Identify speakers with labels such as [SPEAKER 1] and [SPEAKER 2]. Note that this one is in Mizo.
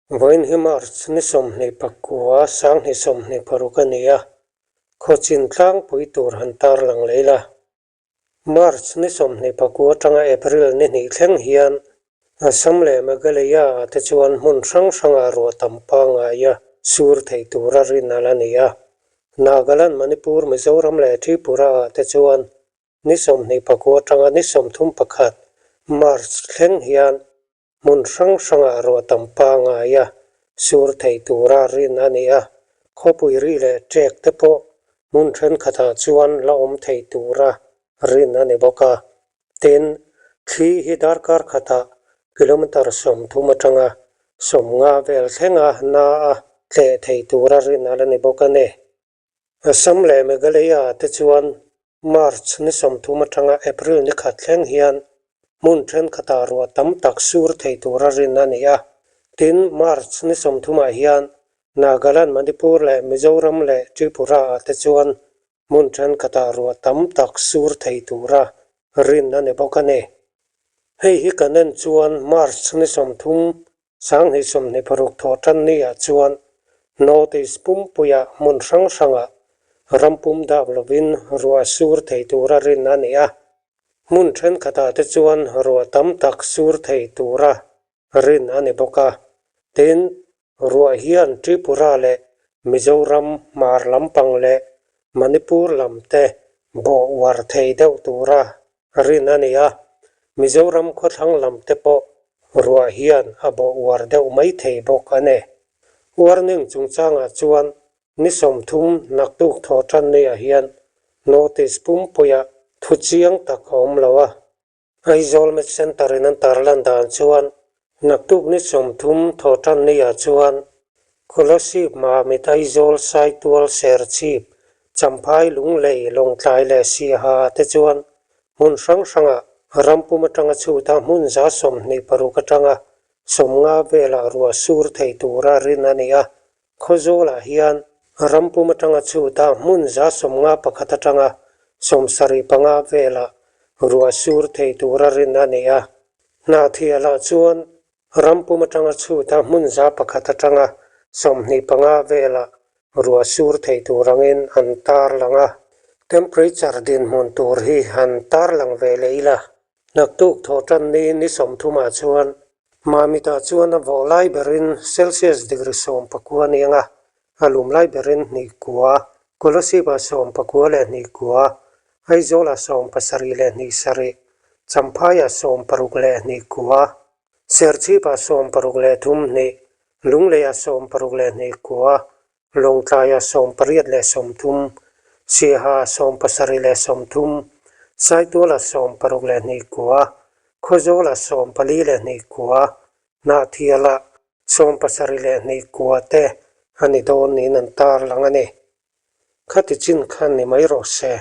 [SPEAKER 1] Vawiin hi March ni 29, 2026 a ni a, khawchin tlangpui tur han tarlang leh ila. March ni 29 atanga April ni hnih thleng hian Assam leh Meghalaya-ah te chuan hmun hrang hrangah ruah tam pangngaia sur thei tura rin a la ni a. Nagaland, Manipur, Mizoram leh Tripura-ah te chuan ni 29 atanga ni 31 March thleng hian Hmun hrang hrangah ruah tam pangngaia sur thei tura rin a ni a, khawpui ri leh ṭek te pawh hmun thenkhatah chuan la awm thei tura rin a ni bawk a. Tin, thli hi darkar khatah kilometre 30 atanga 50 vel thlenga na a tleh thei tura rin a la ni bawk a ni. Assam leh Meghalaya te chuan March ni 30 atanga April ni khat thleng hian hmun thenkhatah ruah tam tak sur thei tura rin a ni a. Tin, March ni 30 ah hian Nagaland, Manipur leh Mizoram leh Tripura ah te chuan hmun thenkhatah ruah tam tak sur thei tura rin a ni bawk a ni. Hei hi kan en chuan March ni 30, 2026 thawhtan ni ah chuan North East pumpuia hmun hrang hrangah ram pum dap lovin ruah sur thei tura rin a ni a. Hmun thenkhatah te chuan ruah tam tak sur thei tura rin a ni bawk a. Tin, ruah hian Tripura leh Mizoram hmar lampang leh Manipur lam te bawh uar thei deuh tura rin a ni a. Mizoram khawthlang lam te pawh ruah hian a bawh uar deuh mai thei bawk a ni. Warning chungchangah chuan ni 30 naktuk thawhtan neiah hian notice pumpuia thu chiang tak a awm lo a. Aizawl Met Centre in an tarlan dan chuan naktuk ni 30 thawhtan neiah chuan Kolasib, Mamit, Aizawl, Saitual, Serchhip, Champhai, Lunglei, Lawngtlai leh Siaha te chuan hmun hrang hrangah ram pum atanga chhuta hmun 26 atanga 50 velah ruah sur thei tura rin a ni a. Khawzawlah hian ram pum atanga chhuta hmun 51 atanga 75 velah ruah sur thei tura rin a ni a. Hnahthialah chuan ram pum atanga chhuta hmun 100 atanga 25 velah ruah sur thei tur angin an tarlang a. Temperature dinhmun tur hi han tarlang ve leh ila. Naktuk thawhtan ni ni 30 ah chuan Mamitah chuan a vawh lai berin Celsius degree 19 ni anga, a lum lai berin 2, Kolasib-ah 92, Aizawlah 72, Champhaiah 62, Serchhipah 63, Lungleiah 62, Lawngtlaiah 80, Siaha 70, Saitualah 62, Khawzawlah 42, Hnahthialah 72 te a ni dawn niin an tarlang a ni. Khati chin khan ni mai rawh se.